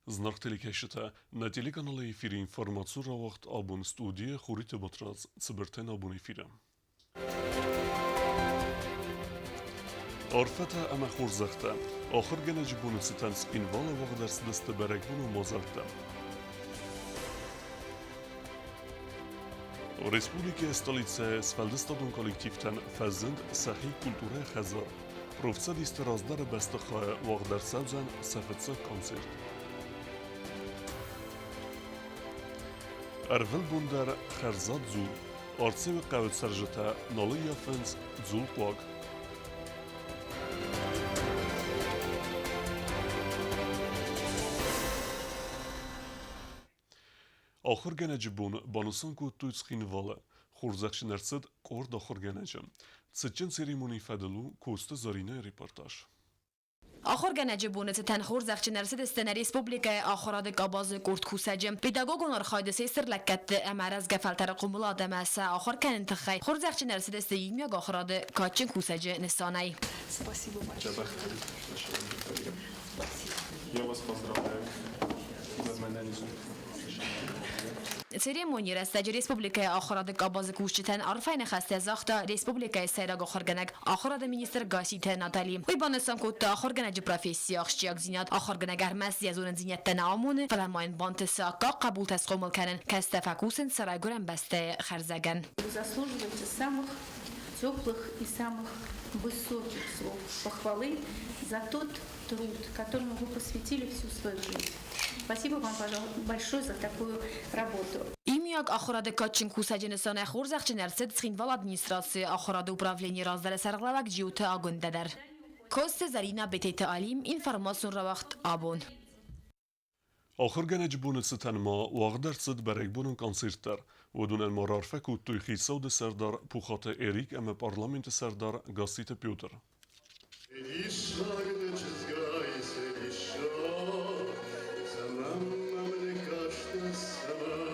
Зынаргъ телекӕсджытӕ, нӕ телеканалы эфиры информацион рауагъд абон студийы Хуриты Батрадз цыбыртӕн абон эфиры. Арфӕтӕ ӕмӕ хорзӕхтӕ. Ахуыргӕнӕджы боны цытӕн Цхинвалы уагъд ӕрцыдысты бӕрӕгбонон мадзӕлттӕ. Республикӕйы столицӕйы сфӕлдыстадон коллективтӕн фӕзынд сӕхи культурӕйы хӕдзар. Профцӕдисты раздӕры бӕстыхайы уагъд ӕрцӕудзӕн сӕ фыццаг концерт. Ӕрвылбон дӕр хӕрзад дзул. Арцеуы хъӕуы цӕрджытӕ нал ӕййафынц дзулхъуаг. Ахуыргӕнӕджы бон банысан кодтой Цхинвалы. Хорзӕхджын ӕрцыд къорд ахуыргӕнӕджы. Цытджын церемонийы фӕдыл у Коцты Заринӕйы репортаж. Ахуыргӕнӕджы боны цытӕн хорзӕхджын ӕрцыдысты нӕ республикӕйы ахуырады къабазы къорд кусӕджы. Педагогон архайды се стыр лӕггӕдты ӕмӕ рӕзгӕ фӕлтӕры хъомылад ӕмӕ сӕ ахуыр кӕныны тыххӕй хорзӕхджын ӕрцыдысты иумиаг ахуырады кадджын кусӕджы нысанӕй. Спасибо большое. Я вас поздравляю. Церемонийы рӕстӕджы республикӕйы ахуырады къабазы кусджытӕн арфӕйы ныхӕстӕ загъта республикӕйы сӕйраг ахуыргӕнӕг, ахуырады министр Гасситы Натали. Уый банысан кодта ахуыргӕнӕджы профессийы ахсджиагдзинад. Ахуыргӕнӕг ӕрмӕст йӕ зонындзинӕдтӕ нӕ амоны, фӕлӕ ма йын бантысы аккаг хъӕбултӕ схъомыл кӕнын, кӕцытӕ фӕкусынц сӕ райгуырӕн бӕстӕйы хӕрзӕгӕн. Вы заслуживаете самых теплых и самых высоких слов похвалы за тот труд, которому вы посвятили всю свою жизнь. Спасибо вам, пожалуйста, большое за такую работу. Иумиаг ахуырады кадджын кусӕджы нысанӕй хорзӕхджын ӕрцыд Цхинвалы администрацийы ахуырады управленийы раздӕры сӕргълӕууӕг Джиоты Агуындӕ дӕр. Коцты Зӕринӕ Бететы Алим, информацион рауагъд «Абон». Ахуыргӕнӕджы боны цытӕн ма уагъд ӕрцыд бӕрӕгбонон концерт дӕр. Уыдонӕн ма раарфӕ кодтой хицауады сӕрдар Пухаты Эрик ӕмӕ парламенты сӕрдар Гасситы Петр. Диссаг дӕ чызгай, цы диссаг, цӕмӕн мӕм ныккастӕ, цӕмӕн?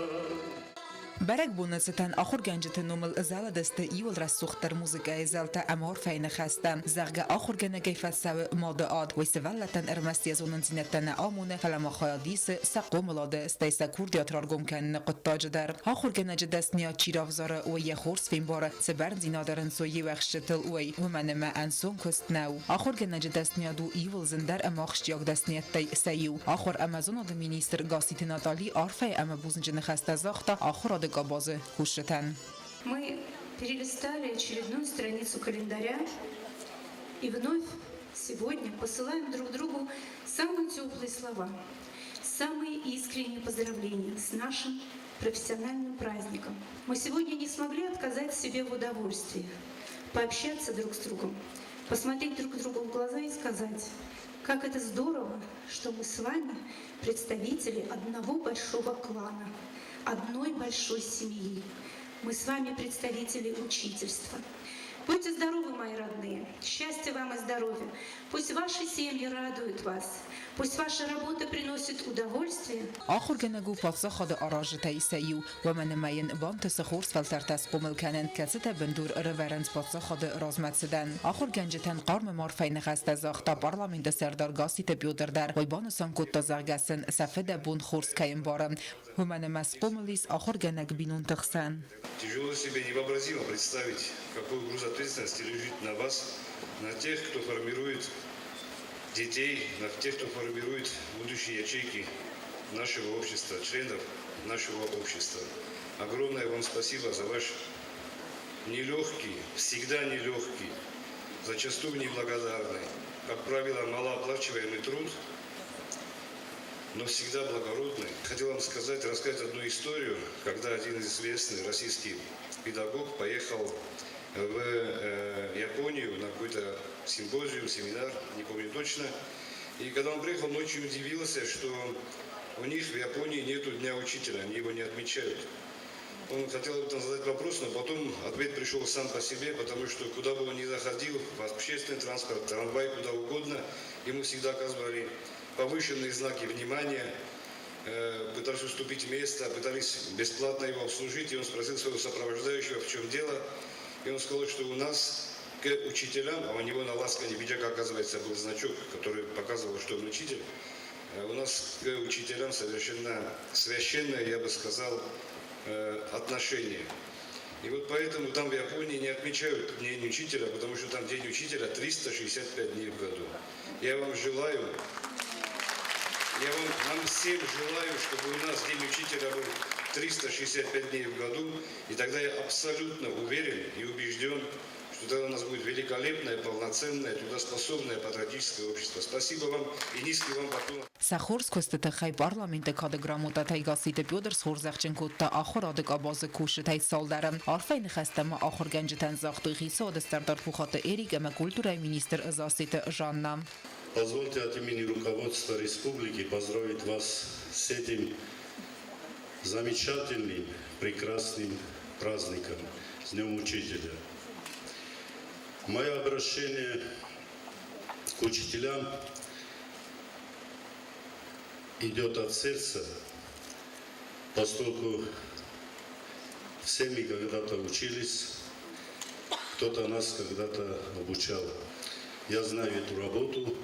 Бӕрӕгбоны цытӕн ахуыргӕнджыты номыл зӕлыдысты иуыл рӕсугъддӕр музыкӕйы зӕлтӕ ӕмӕ арфӕйы ныхӕстӕ. Зӕгъгӕ, ахуыргӕнӕгӕй фӕцӕуы мады ад, уый сывӕллӕттӕн ӕрмӕст йӕ зонындзинӕдтӕ нӕ амоны, фӕлӕ ма хайад исы сӕ хъомылады, стӕй сӕ курдиат раргом кӕныны хъуыддаджы дӕр. Ахуыргӕнӕджы дӕсныйад чи равзары, уый йӕ хорз фембары, цы бӕрндзинад ӕрӕнцой йе уӕхсчытыл, уый. Уымӕн ӕмӕ ӕнцон куыст нӕу. Ахуыргӕнӕджы дӕсныйад у иуыл зындӕр ӕмӕ ахсджиаг дӕсныйӕдтӕй сӕ иу. Ахуыр ӕмӕ зонады министр Гасситы Натали арфӕйы ӕмӕ бузныджы ныхӕстӕ загъта ахуырады къабазы кусджытӕн. Мы перелистали очередную страницу календаря и вновь сегодня посылаем друг другу самые теплые слова, самые искренние поздравления с нашим профессиональным праздником. Мы сегодня не смогли отказать себе в удовольствии пообщаться друг с другом, посмотреть друг другу в глаза и сказать, как это здорово, что мы с вами представители одного большого клана, одной большой семьи. Мы с вами представители учительства. Будьте здоровы, мои родные, счастья вам и здоровья. Пусть ваши семьи радуют вас, пусть ваша работа приносит удовольствие. Ахуыргӕнӕг у паддзахады аразджытӕй сӕ иу, уымӕн ӕмӕ йын бантысы хорз фӕлтӕртӕ схъомыл кӕнын, кӕцытӕ бындур ӕрӕвӕрынц паддзахады размӕцыдӕн. Ахуыргӕнджытӕн хъарм ӕмӕ арфӕйы ныхӕстӕ загъта парламенты сӕрдар Гасситы Петр дӕр. Уый банысан кодта, зӕгъгӕ сын сӕ фыдӕбон хорз кӕй ӕмбары, уымӕн ӕмӕ схъомыл ис ахуыргӕнӕг бинонты хсӕн. Тяжело себе невообразимо представить, какой груз ответственности лежит на вас, на тех, кто формирует детей, на тех, кто формирует будущие ячейки нашего общества, членов нашего общества. Огромное вам спасибо за ваш нелегкий, всегда нелегкий, зачастую неблагодарный, как правило, малооплачиваемый труд, но всегда благородный. Хотел вам сказать, рассказать одну историю, когда один известный российский педагог поехал в Японию на какой-то симпозиум, семинар, не помню точно. И когда он приехал, он очень удивился, что у них в Японии нету Дня учителя, они его не отмечают. Он хотел об этом задать вопрос, но потом ответ пришел сам по себе, потому что куда бы он ни заходил, в общественный транспорт, трамвай, куда угодно, ему всегда оказывали повышенные знаки внимания, пытались уступить место, пытались бесплатно его обслужить. И он спросил своего сопровождающего, в чем дело. И он сказал, что у нас к учителям, а у него на лацкане пиджака, оказывается, был значок, который показывал, что он учитель. У нас к учителям совершенно священное, я бы сказал, отношение. И вот поэтому там в Японии не отмечают День учителя, потому что там День учителя 365 дней в году. Я вам желаю, я вам, нам всем желаю, чтобы у нас День учителя был 365 дней в году, и тогда я абсолютно уверен и убежден, что тогда у нас будет великолепное, полноценное, трудоспособное патриотическое общество. Спасибо вам и низкий вам поклон. Сӕ хорз куысты тыххӕй Парламенты Кады грамотатӕй Гасситы Петр схорзӕхджын кодта ахуырады къабазы кусджытӕй цалдӕры. Арфӕйы ныхӕстӕ ма ахуыргӕнджытӕн загътой хицауады сӕрдар Пухаты Эрик ӕмӕ культурӕйы министр Зассеты Жанна. Позвольте от имени руководства республики поздравить вас с этим замечательным, прекрасным праздником, с Днем Учителя. Мое обращение к учителям идет от сердца, поскольку все мы когда-то учились, кто-то нас когда-то обучал. Я знаю эту работу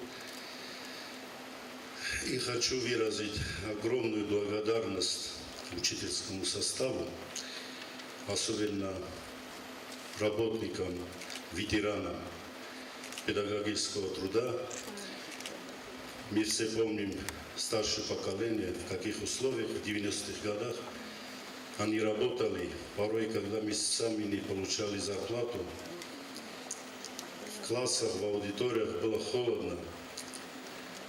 и хочу выразить огромную благодарность учительскому составу, особенно работникам, ветеранам педагогического труда. Мы все помним старшее поколение, в каких условиях в 90-х годах они работали, порой, когда месяцами не получали зарплату. В классах, в аудиториях было холодно,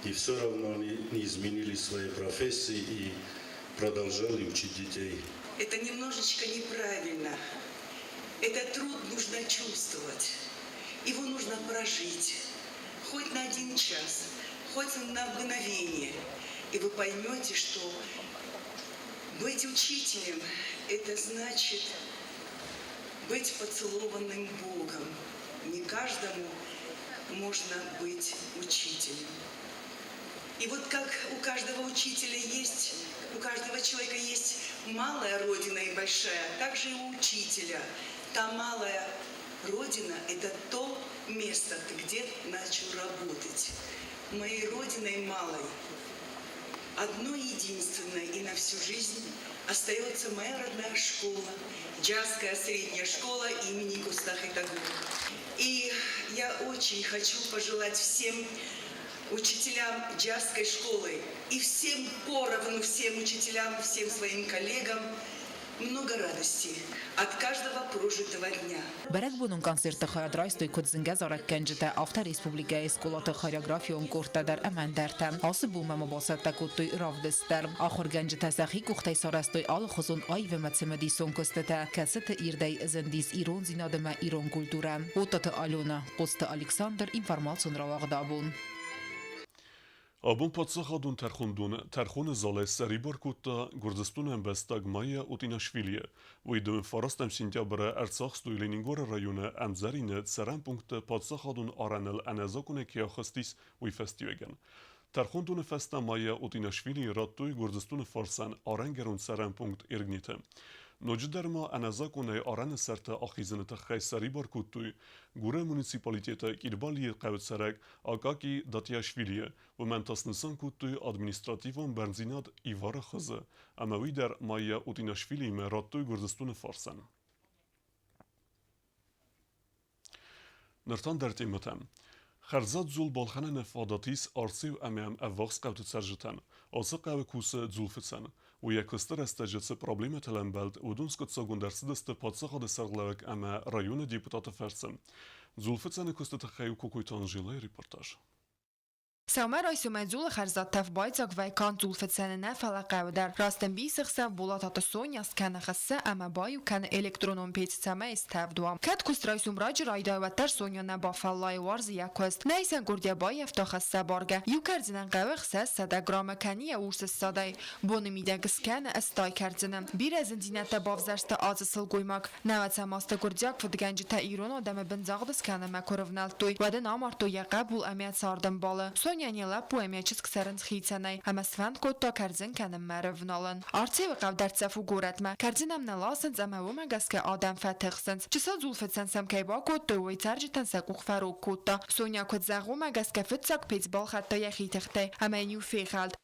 и все равно они не изменили свои профессии и продолжали учить детей. Это немножечко неправильно. Этот труд нужно чувствовать. Его нужно прожить. Хоть на один час, хоть на мгновение. И вы поймете, что быть учителем – это значит быть поцелованным Богом. Не каждому можно быть учителем. И вот как у каждого учителя есть, у каждого человека есть малая родина и большая, так же и у учителя. Та малая родина – это то место, где начал работать. Моей родиной малой, одной единственной и на всю жизнь остается моя родная школа, Джарская средняя школа имени Кустахи Тагура. И я очень хочу пожелать всем учителям Джарской школы и всем поровну, всем учителям, всем своим коллегам много радости от каждого прожитого дня. Бӕрӕгбонон концерты хайад райстой куыд зынгӕ зарӕггӕнджытӕ, афтӕ республикӕйы скъолаты хореографион къордтӕ дӕр ӕмӕ ӕндӕртӕ. Ацы бонмӕ ма бацӕттӕ кодтой равдыст дӕр. Ахуыргӕнджытӕ сӕхи къухтӕй сарӕзтой алыхуызон аив ӕмӕ цымыдисон куыстытӕ, кӕцыты ирдӕй зындис ирондзинад ӕмӕ ирон культурӕ. Оттаты Алена, Хъоцты Александр, информацион рауагъд абон. Абон паддзахадон тӕрхондоны тӕрхоны залӕй ссӕрибар кодта Гуырдзыстоны ӕмбӕстаг Майя Отъинашвилийы. Уый дын фарастӕм сентябры ӕрцахстой Ленингоры районы Ӕмдзӕрины цӕрӕн пункты паддзахадон арӕныл ӕнӕзакъонӕй кӕй ахызтис, уый фӕстиуӕгӕн. Тӕрхондоны фӕстӕ Майя Отъинашвилийы радтой Гуырдзыстоны фарсӕн арӕнгӕрон цӕрӕн пункт Эргниты. Ноджыдӕр ма ӕнӕзакъонӕй арӕны сӕрты ахизыны тыххӕй ссӕрибар кодтой Гуры муниципалитеты Къирбалийы хъӕуы цӕрӕг Акакий Датиашвилийы. Уымӕн та снысан кодтой административон бӕрндзинад ивары хызы, ӕмӕ уый дӕр Майя Отъинашвилиимӕ радтой Гуырдзыстоны фарсӕн. Ныр та ӕндӕр темӕтӕм. Хӕрзад дзул балхӕныны фадат ис Арцеу ӕмӕ йӕм ӕввахс хъӕуты цӕрджытӕн. Ацы хъӕуы кусы дзулфыцӕн. Уый йӕ куысты рӕстӕджы цы проблемӕтыл ӕмбӕлд, уыдон скъуыддзагонд ӕрцыдысты паддзахады сӕргълӕууӕг ӕмӕ районы депутаты фӕрцы. Дзулфыцӕны куысты тыххӕй у Кокойты Анжелӕйы репортаж. Сӕумӕрайсомӕй дзулы хӕрзад тӕф байдзаг вӕййы канд дзулфыцӕны нӕ, фӕлӕ хъӕуы дӕр. Рӕстӕмбисы хсӕв Болататы Соня скӕны хӕссы ӕмӕ баиу кӕны электронон пец, цӕмӕй стӕвд уа. Кӕд куыст райсом раджы райдайы, уӕддӕр Соня нӕ бафӕллайы, уарзы йӕ куыст. Нӕ исӕн гуырдйӕ баййӕфта хӕссӕ баргӕ. Иу кӕрдзынӕн хъӕуы 600 граммы кӕны йӕ урс ссадӕй. Боны мидӕг скӕны 80 кӕрдзыны. Бирӕ зындзинӕдтӕ бавзӕрста ацы сылгоймаг. Нӕуӕдзӕм азты гуырдзиаг фыдгӕнджытӕ ирон адӕмы бындзагъды скӕнынмӕ куы рывнӕлдтой, уӕд ын амардтой йӕ хъӕбул ӕмӕ цардӕмбалы. Соня йӕ лӕппу ӕмӕ чызг цӕрынц хицӕнӕй, ӕмӕ сфӕнд кодта кӕрдзын кӕнынмӕ рывналын. Арцеуы хъӕу дӕрддзӕф у горӕтмӕ. Кӕрдзын ӕм нӕ ласынц ӕмӕ уымӕ гӕсгӕ адӕм фӕтыхсынц. Чысыл дзулфыцӕн сӕм кӕй бакодтой, уый цӕрджытӕн сӕ къух фӕрог кодта. Соня куыд зӕгъы, уымӕ гӕсгӕ фыццаг пец балхӕдта йӕхи тыхтӕй, ӕмӕ йын-иу фехӕлд.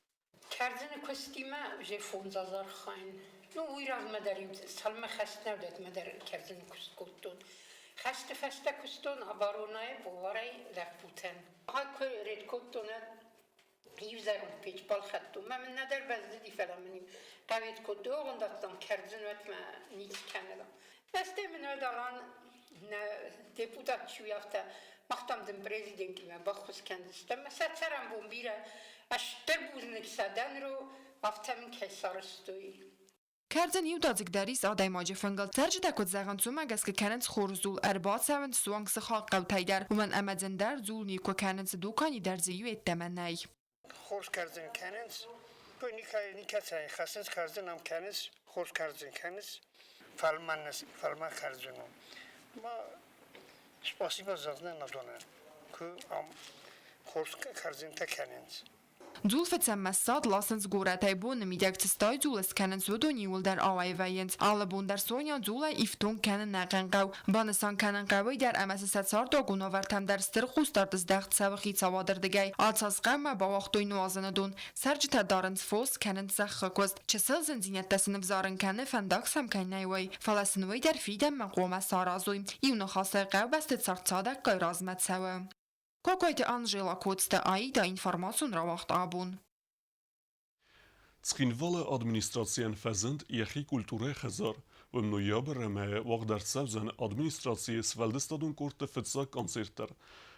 Кӕрдзыны куыстимӕ уже фондз азы архайын. Ну, уый размӕ дӕр-иу цалынмӕ хӕст нӕ уыд, дӕр кӕрдзыны куыст кодтон. Хӕсты фӕстӕ куыстон оборонӕйы поварӕй лӕппутӕн. Куы ред кодтон, иу зӕронд печ балхӕдтон. Мӕ мын нӕдӕр бӕззыди, фӕлӕ мын иу хъавет кодтой, огъуындаттам кӕрдзын уӕд мӕ ницы кӕнӕм. Фӕстӕ мын уӕд Алан нӕ депутат чи у, афтӕ мах там дын президентимӕ баххуыс кӕндзыстӕм. Сӕ цӕрӕнбон бирӕ стыр бузныг сӕ дӕн, афтӕ мын кӕй сарӕзтой. Кӕрдзын иудадзыг дӕр ис адӕймаджы фынгыл. Цӕрджытӕ куыд зӕгъынц, уымӕ гӕсгӕ кӕнынц хорз дзул, ӕрбацӕуынц суанг сыхаг хъӕутӕй дӕр, уымӕн ӕмӕ дзы ӕндӕр дзул никуы кӕнынц, дукани дӕр дзы иу йеддӕмӕ нӕй. Хорз кӕрдзын кӕнынц, никӕцӕй хӕссынц кӕрдзын ам кӕнынц, хорз кӕрдзын кӕнынц, фӕлмӕн, фӕлмӕн кӕрдзын у. Ма спасибо зӕгъдзынӕн адонӕн, куы ам хорз кӕрдзынтӕ кӕнынц. Дзулфыцӕнмӕ ссад ласынц горӕтӕй боны мидӕг цы стай дзул скӕнынц, уыдон иууылдӕр ауӕй вӕййынц. Алы бон дӕр Соня дзулӕй ифтонг кӕны нӕхъӕн хъӕу. Банысан кӕнын хъӕуы дӕр ӕмӕ цы сӕ цардуагон уавӕртӕм дӕр стыр хъусдард здӕхт цӕуы хицауады рдыгӕй. Ацаз хъӕумӕ бауагътой нуазыны дон. Цӕрджытӕ дарынц фос, кӕнынц зӕххы куыст. Чысыл зындзинӕдтӕ сын ӕвзарын кӕны, фӕндаг сӕм кӕй нӕй, уый. Фӕлӕ сын уый дӕр фидӕнмӕ хъуамӕ саразой. Иу ныхасӕй хъӕубӕсты цард цадӕггай размӕ цӕуы. Кокойты Анжела Коцты Аида информацион рауагъд абон. Цхинвалы администрацийӕн фӕзынд йӕхи культурӕйы хӕдзар. Уым ноябры мӕйы уагъд ӕрцӕудзӕн администрацийы сфӕлдыстадон къордты фыццаг концерт дӕр.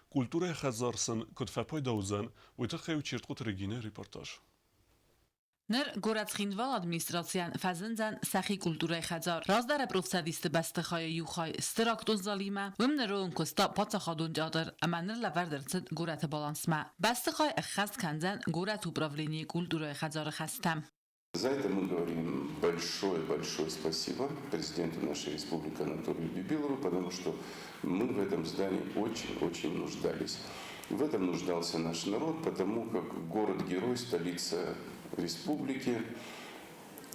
Культурӕйы хӕдзар сын куыд фӕпайда уыдзӕн, уый тыххӕй у Чертхъоты Регинӕйы репортаж. Ныр горӕт Цхинвалы администрацийӕн фӕзындзӕн сӕхи культурӕйы хӕдзар. Раздӕры профцӕдисты бӕстыхайы иу хай стыр актон залимӕ, уым ныры куыста паддзахадон театр ӕмӕ ныр лӕвӕрд ӕрцыд горӕты балансмӕ. Бӕстыхай ӕххӕст кӕндзӕн горӕты управленийы культурӕйы хӕдзары хӕстӕ. За это мы говорим большое-большое спасибо президенту нашей республики Анатолию Бибилову, потому что мы в этом здании очень-очень нуждались. В этом нуждался наш народ, потому как город-герой, столица республики,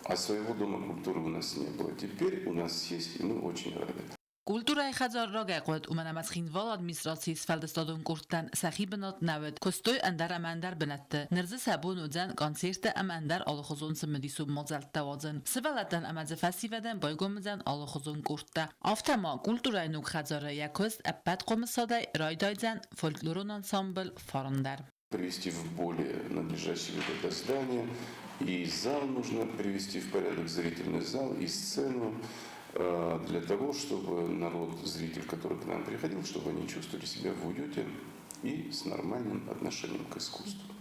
а своего дома культуры у нас не было. Теперь у нас есть, и мы очень рады. Культурӕйы хӕдзар рагӕй хъуыд, уымӕн ӕмӕ Цхинвалы администрацийы сфӕлдыстадон къордтӕн сӕхи бынат нӕ уыд, куыстой ӕндӕр ӕмӕ ӕндӕр бынӕтты. Ныр дзы сӕ бон уыдзӕн концерттӕ ӕмӕ ӕндӕр алыхуызон цымыдисон мадзӕлттӕ уадзын. Сывӕллӕттӕн ӕмӕ дзы фӕсивӕдӕн байгом уыдзӕн алыхуызон къордтӕ. Афтӕ ма культурӕйы ног хӕдзары йӕ куыст ӕппӕт хъомысадӕй райдайдзӕн фольклорон ансамбль «Фарн» дӕр. Привести в более надлежащий вид это здание. И зал нужно привести в порядок, зрительный зал и сцену, для того, чтобы народ, зритель, который к нам приходил, чтобы они чувствовали себя в уюте и с нормальным отношением к искусству.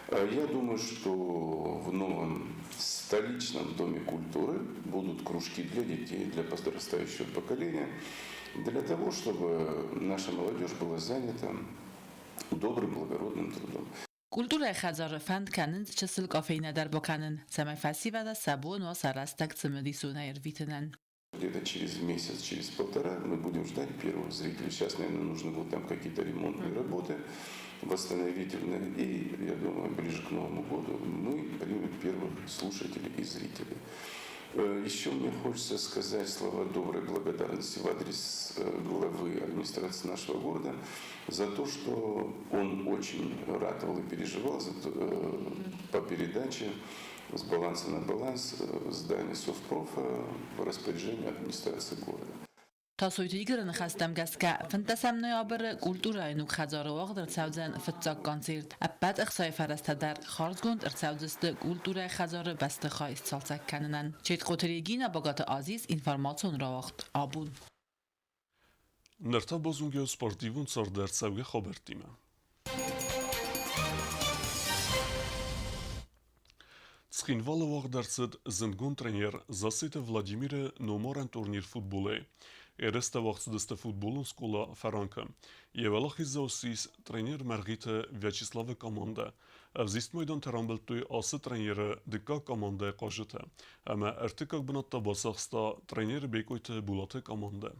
Я думаю, что в новом столичном доме культуры будут кружки для детей, для подрастающего поколения, для того, чтобы наша молодежь была занята добрым, благородным трудом. Культурӕйы хӕдзары фӕнд кӕнынц чысыл кафейнӕ дӕр бакӕнын, цӕмӕй фӕсивӕды сӕ бон уа сӕ рӕстӕг цымыдисонӕй ӕрвитынӕн. Где-то через месяц, через полтора мы будем ждать первых зрителей. Сейчас, наверное, нужны будут там какие-то ремонтные работы, восстановительные. И, я думаю, ближе к Новому году мы примем первых слушателей и зрителей. Еще мне хочется сказать слова доброй благодарности в адрес главы администрации нашего города за то, что он очень ратовал и переживал за то, по передаче с баланса на баланс здания Совпрофа в распоряжение администрации города. Тасойты Игоры ныхӕстӕм гӕсгӕ, 15 ноябры культурӕйы ног хӕдзары уагъд ӕрцӕудзӕн фыццаг концерт. Ӕппӕт ӕхцайы фӕрӕзтӕ дӕр хардзгонд ӕрцӕудзысты культурӕйы хӕдзары бӕстыхай сцалцӕг кӕнынӕн. Четкъоты Регина, Багаты Азиз, информацион рауагъд Абон. Ныр та базонгӕ спортивон царды ӕрцӕугӕ хабӕрттимӕ. Цхинвалы уагъд ӕрцыд зындгонд тренер Зассеты Владимиры номарӕн турнир футболӕй. Ерыстӕ уагъд цыдысты футболон скъола «Фӕранк-ы». Йӕ уӕлахиздзау ссис тренер Мӕргъиты Вячеславы командӕ. Ӕвзист майдантӕ рамбылдтой ацы тренеры дыккаг командӕйы хъазджытӕ ӕмӕ ӕртыккаг бынат та бацахста тренер Бекъойты Булаты командӕ.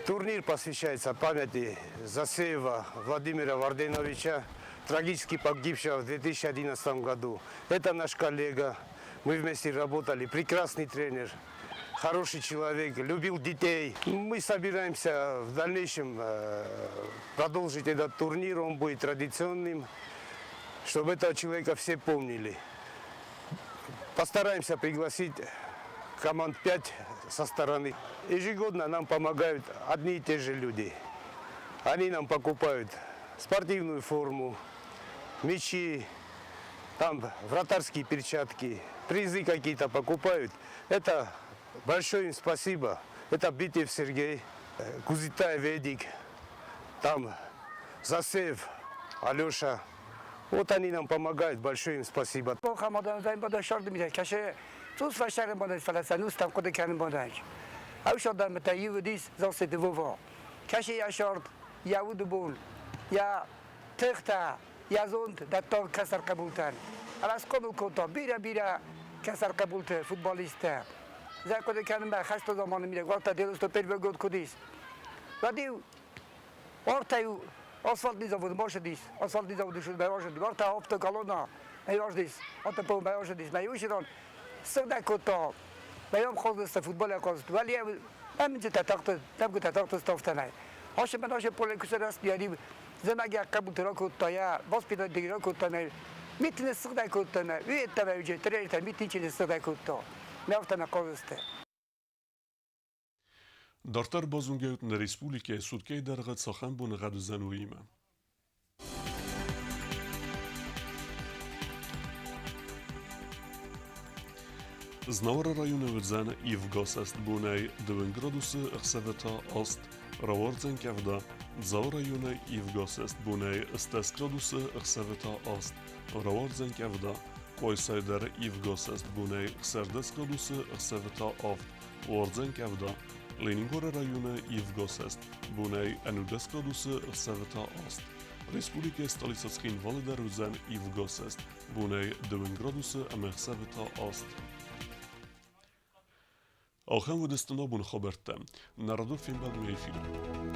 Турнир посвящается памяти Засеева Владимира Варденовича, трагически погибшего в 2011 году. Это наш коллега, мы вместе работали, прекрасный тренер, хороший человек, любил детей. Мы собираемся в дальнейшем продолжить этот турнир, он будет традиционным. Чтобы этого человека все помнили. Постараемся пригласить команд 5 со стороны. Ежегодно нам помогают одни и те же люди. Они нам покупают спортивную форму, мячи, там вратарские перчатки, призы какие-то покупают. Это большое им спасибо. Это Битев Сергей, Кузитаев Эдик, там Засев Алеша. Вот они нам помогают, большое им спасибо. Асфальтный завод башадис, асфальтный завод шуд башадис, варта автоколонна башадис, автопол башадис, маюширон суда кото, маям хоздеста футбол хост, вали همینجا تطاقت تبقى تطاقت استافتنای. هاش من هاش پول کسر است یعنی زمگی قبول ترا کوتایا باز پیدا دیگرا کوتانه میتونه سقدا کوتانه وی تبع ترى میتونه چیز سقدا کوتا نافتنه قازسته. Дарддӕр базонгӕ нӕ республикӕйы суткӕйы дӕргъы цахӕм боныгъӕд уыдзӕн, уыимӕ. Знауыры районы уыдзӕн ивгӕ бонӕй 2 градусы, ӕхсӕвы та 8, рауардзӕн къӕвда. Дзауы районы ивгӕ бонӕй 10 градусы, ӕхсӕвы та 8, рауардзӕн къӕвда. Къуайсайы дӕр ивгӕ бонӕй 16 градусы, ӕхсӕвы та 7, уардзӕн къӕвда. Ленингоры районы ивгӕ бонӕй 11 градусы, ӕхсӕвы та 8. Республикӕйы столицӕ Цхинвалы дӕр уыдзӕн ивгӕ бонӕй 2 градусы ӕмӕ ӕхсӕвы та 8. Ахӕм уыдысты абоны хабӕрттӕ. Нӕ радон фембӕлд эфиры.